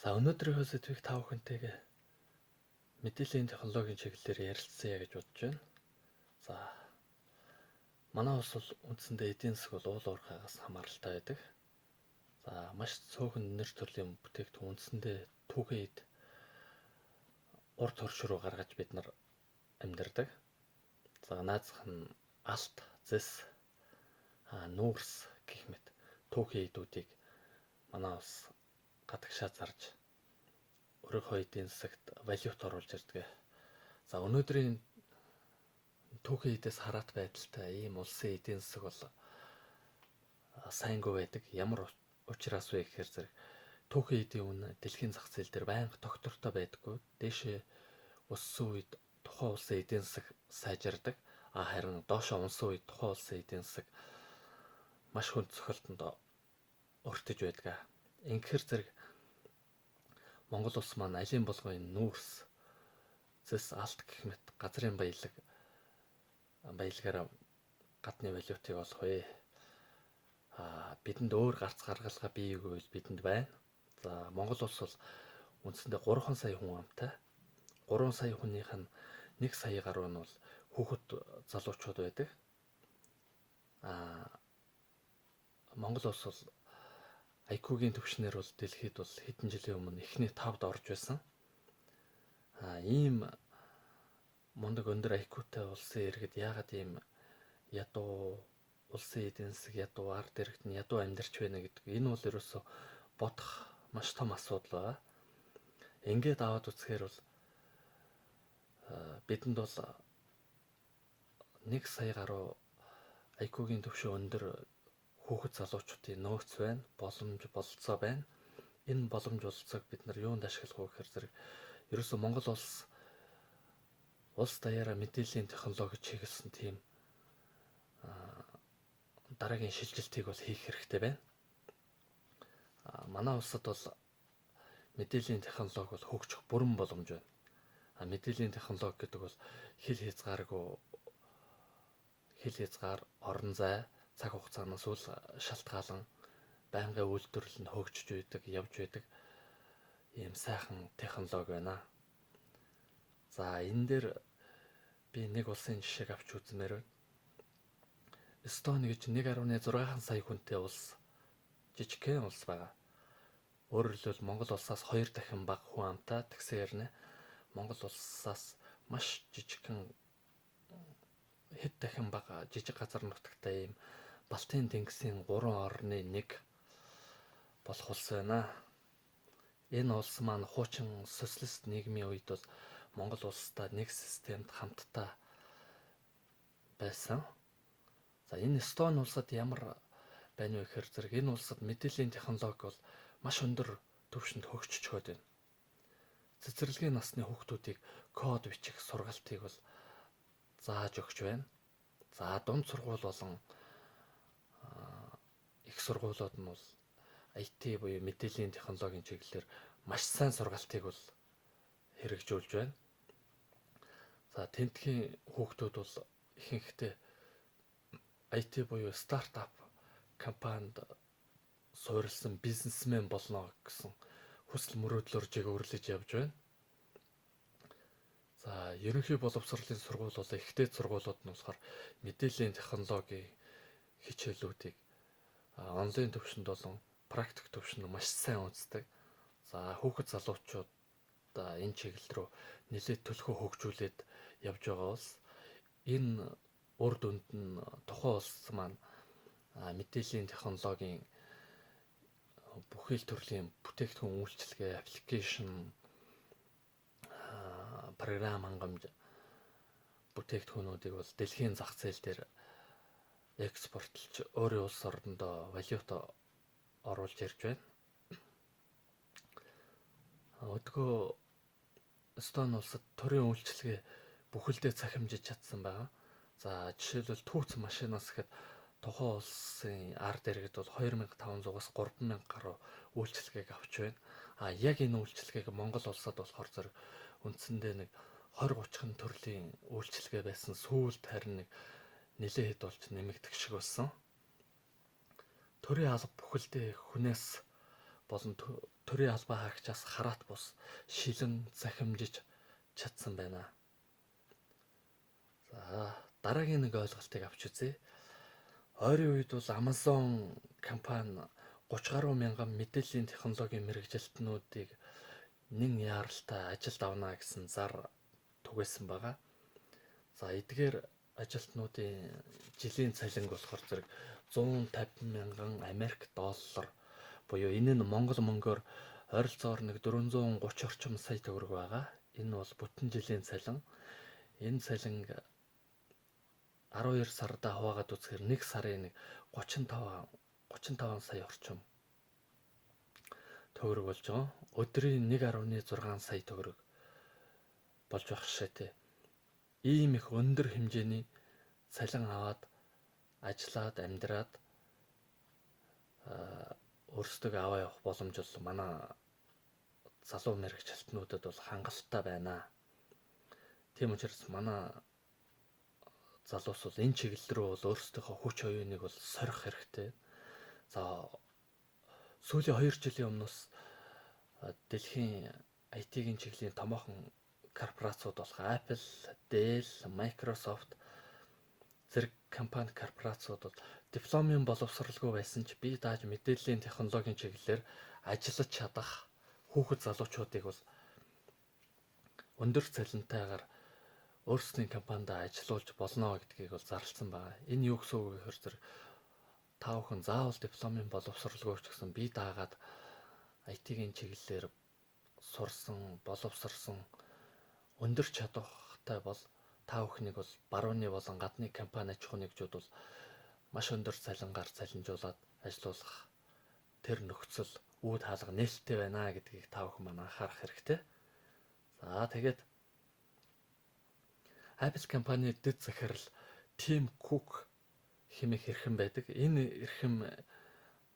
За, өнөөдрийнхөө сэдвийг та бүхэнтэйгээ мэдээллийн технологийн чиглэлээр ярилцъя гэж бодож байна. За, манай улс бол үндсэндээ эдийн засаг бол уул уурхайгаас хамааралтай байдаг. За, маш цөөхөн нэр төрлийн бүтээгдэхүүн үндсэндээ түүхэн эд ур турш руу гаргаж бид нар амьдардаг. За, наазах нь алт, зэс, нүүрс гэх мэт түүхэн эдүүдийг манай улс гадагшаа зарж өөрийнхөө эдийн засагт валют оруулж ирдэг. За, өнөөдрийн түүхэн эдээс хараат байдалтай ийм улсын эдийн засаг бол сайнгүй байдаг. Ямар учраас вэ гэхээр зэрэг түүхэн эдийн үн дэлхийн зах зээл дээр байнга тогтвортой байдаггүй. Дээшээ өссөн үед тухайн улсын эдийн засаг сайжирдаг. А харин доошоо унсан үед тухайн улсын эдийн засаг маш хүнд цохилтонд өртөж байдаг. Ингэхээр зэрэг Монгол улс маань алийн болгон энэ нүүрс, зэс, алт гэх мэт газрын баялагаараа гадны валютыг олох вэ? Бидэнд өөр гарц гаргалгаа бийгүй бол бидэнд байна. За, Монгол улс бол үндсэндээ 3 сая хүн амтай. 3 сая хүнийх нь 1 сая гаруй нь бол хүүхэд залуучууд байдаг. Монгол улс бол IQ-гийн түвшнээр бол дэлхийд бол хэдэн жилийн өмнө эхний 5-д орж байсан. Ийм мундаг өндөр IQ-тай улсын иргэд яагаад ийм ядуу улсын эдийн засаг, ядуу ард иргэд нь ядуу амьдарч байна гэдэг энэ бол ерөөсөө бодох маш том асуудал байгаа. Ингээд аваад үзэхээр бол бидэнд бол 1 сая гаруй IQ-гийн түвшин өндөр хүүхэд залуучуудын нөөц байна, боломж бололцоо байна. Энэ боломж бололцоог бид нар юунд ашиглах вэ гэхээр зэрэг ерөөсөө Монгол улс даяараа мэдээллийн технологи чиглэсэн тийм дараагийн шилжилтийг бол хийх хэрэгтэй байна. Манай улсад бол мэдээллийн технологи бол хөгжих бүрэн боломж байна. Мэдээллийн технологи гэдэг бол хил хязгааргүй, хил хязгаар, орон зай, цаг хугацаанаас үл шалтгаалan байнгын үйлдвэрлэл нь хөгжиж байдаг, явж байдаг ийм сайхан технологи байна. За, энэ дээр би нэг улсын жишээг авч үзмээр байна. Эстони гэж 1.6 сая хүнтэй улс, жижигхэн улс байгаа. Өөрөөр хэлбэл Монгол улсаас 2 дахин бага хүн амтай, тэгсэн хэрнээ Монгол улсаас маш жижигхэн, хэд дахин бага жижиг газар нутагтай ийм Балтийн тэнгисийн 3 орны нэг болох улс байна. Энэ улс маань хуучин социалист нийгмийн үед бол Монгол улстай нэг системд хамтдаа байсан. За, энэ Эстони улсад ямар байна вэ гэхээр зэрэг энэ улсад мэдээллийн технологи бол маш өндөр түвшинд хөгжчихөөд байна. Цэцэрлэгийн насны хүүхдүүдийг код бичих сургалтыг бол зааж өгч байна. За, дунд сургууль болон их сургуулиуд нь бол IT буюу мэдээллийн технологийн чиглэлээр маш сайн сургалтыг бол хэрэгжүүлж байна. За, тентхийн хүүхдүүд бол ихэнхдээ IT буюу стартап компанид суурилсан бизнесмен болно гэсэн хүсэл мөрөөдлөөр жигүүрлэж явж байна. За, ерөнхий боловсролын сургууль бол их дээд сургуулиуд нь болохоор мэдээллийн технологийн хичээлүүдийг онлайн түвшинд болон практик түвшинд маш сайн үздэг. За, хүүхэд залуучууд энэ чиглэл рүү нэлээд төлхөө хөгжүүлээд явж байгаа улс. Энэ үр дүнд нь тухайн улс маань мэдээллийн технологийн бүхий л төрлийн бүтээгдэхүүн, үйлчилгээ, application, програм хангамж бүтээгдэхүүнүүдийг бол дэлхийн зах зээл дээр экспортлж өөрийн улс орнондоо валют оруулж ирж байна. Өдгөө Эстони улсад төрийн үйлчилгээ бүхэлдээ цахимжиж чадсан байгаа. За, жишээлбэл түүц машинаас гэхэд тухайн улсын ард иргэд бол 2500-аас 3000 гаруй үйлчилгээг авч байна. А яг энэ үйлчилгээг Монгол улсад болохоор зэрэг үндсэндээ нэг 20 30 төрлийн үйлчилгээ байсан. Сүүлд харин нэг нэлээд хэд болж нэмэгдэх шиг болсон. Төрийн алба бүхэлдээ хүнээс болон төрийн албан хаагчаас хараат бус шилэн захимжиж чадсан байна. За, дараагийн нэг ойлголтыг авч үзье. Ойрын үед бол Amazon компани 30 гаруй мянган мэдээллийн технологийн мэргэжилтнүүдийг нэн яаралтай ажилд авна гэсэн зар түгээсэн байгаа. За, эдгээр ажилтнуудын жилийн цалинг болохоор зэрэг 150 мянган Америк доллар буюу энэ нь Монгол мөнгөөр ойролцоогоор нэг 430 орчим сая төгрөг байгаа. Энэ бол бүтэн жилийн цалин. Энэ цалинг 12 сарда хуваагаад үзэхээр нэг сарын нэг 35 сая орчим төгрөг болж байгаа. Өдрийн 1.6 сая төгрөг болж байх жишээтэй. Ийм их өндөр хэмжээний цалин аваад ажиллаад амьдраад өөрсдөө аваа явах боломж бол манай залуу мэргэжилтнүүдэд бол хангалттай байна. Тийм учраас манай залуус бол энэ чиглэл рүү бол өөрсдийнхөө хүч оюуныг бол сорих хэрэгтэй. За, сүүлийн 2 жилийн өмнөөс дэлхийн IT-ийн чиглэлийн томоохон корпорациуд болох Apple, Dell, Microsoft зэрэг компани корпорациуд бол дипломын боловсралгүй байсан ч бие дааж мэдээллийн технологийн чиглэлээр ажиллаж чадах хүүхэд залуучуудыг бол өндөр цалинтайгаар өөрсдийн компанид ажилуулж болно гэдгийг бол зарласан байна. Энэ юу гэсэн үг вэ гэхээр зэрэг та бүхэн заавал дипломын боловсралгүй ч гэсэн бие даагаад IT-ийн чиглэлээр сурсан, боловсрсон өндөр чадвартай бол та бүхнийг бол барууны болон гадны компани аж ахуйн нэгжүүд бол маш өндөр цалингаар цалинжуулаад ажилуулах тэр нөхцөл үүд хаалга нээлттэй байна гэдгийг та бүхэн маань анхаарах хэрэгтэй. За, тэгээд Apple компани дэд захирал Tim Cook хэмээх эрхэм байдаг. Энэ эрхэм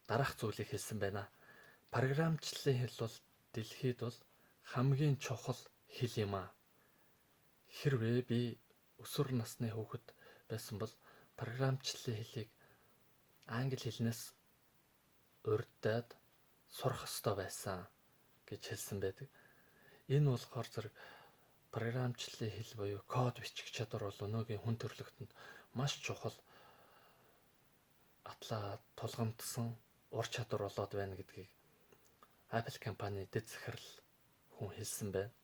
дараах зүйлийг хэлсэн байна. Програмчлалын хэл бол дэлхийд бол хамгийн чухал хэл юм аа. Хэрвээ би өсвөр насны хүүхэд байсан бол програмчлалын хэлийг англи хэлнээс урьдаад сурах ёстой байсан гэж хэлсэн байдаг. Энэ болохоор зэрэг програмчлалын хэл буюу код бичих чадвар бол өнөөгийн хүн төрөлхтөнд маш чухал атлаа тулгамдсан ур чадвар болоод байна гэдгийг Apple компани дэд захирал хүн хэлсэн байна.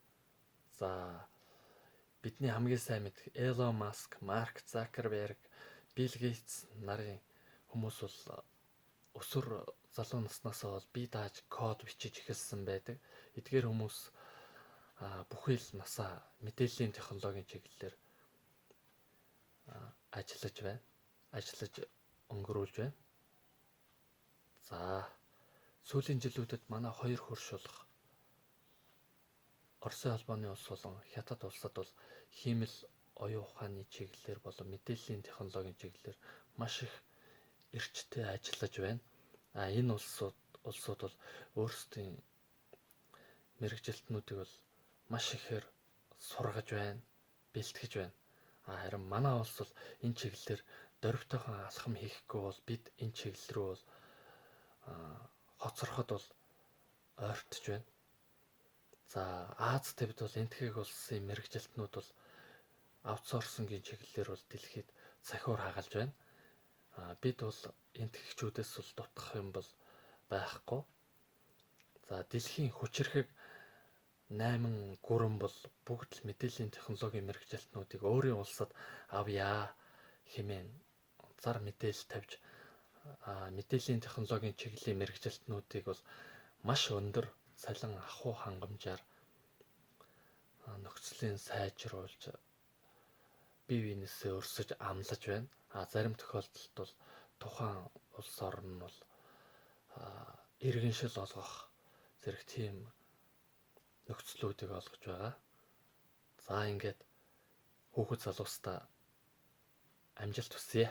За, бидний хамгийн сайн мэдэх Elon Musk, Mark Zuckerberg, Bill Gates нарын хүмүүс бол өсвөр залуу наснаас бол бие дааж код бичиж эхэлсэн байдаг. Эдгээр хүмүүс бүхий л насаа мэдээллийн технологийн чиглэлээр ажиллаж байна. Ажиллаж өнгөрүүлж байна. За, сүүлийн жилүүдэд манай хоёр хөрш болох Оросын холбооны улс болон Хятад улсад бол хиймэл оюун ухааны чиглэлээр болон мэдээллийн технологийн чиглэлээр маш их эрчтэй ажиллаж байна. А энэ улсууд бол өөрсдийн мэргэжилтнүүдийг бол маш ихээр сургаж байна, бэлтгэж байна. А харин манай улс бол энэ чиглэлээр дөрвтойхон алхам хийхгүй бол бид энэ чиглэл рүү бол хоцорход бол ойртож байна. За, Ази тивд бол Энэтхэг улсын мэргэжилтнүүд бол аутсорсингийн чиглэлээр бол дэлхийд сахиур хагалж байна. А бид бол энэтхэгчүүдээс бол дутах юм бол байхгүй. За, дэлхийн хүчирхэг 8 гүрэн бол бүгд л мэдээллийн технологийн мэргэжилтнүүдийг өөрийн улсад авъя хэмээн зар мэдээлэл тавьж мэдээллийн технологийн чиглэлийн мэргэжилтнүүдийг бол маш өндөр цалин ахуй хангамжаар нөхцөлийн сайжруулж бие биенээсээ өрсөж амлаж байна. А зарим тохиолдолд бол тухайн улс орн нь бол иргэншил олгох зэрэг тийм нөхцлүүдийг олгож байгаа. За, ингээд хүүхэд залуустаа амжилт хүсье.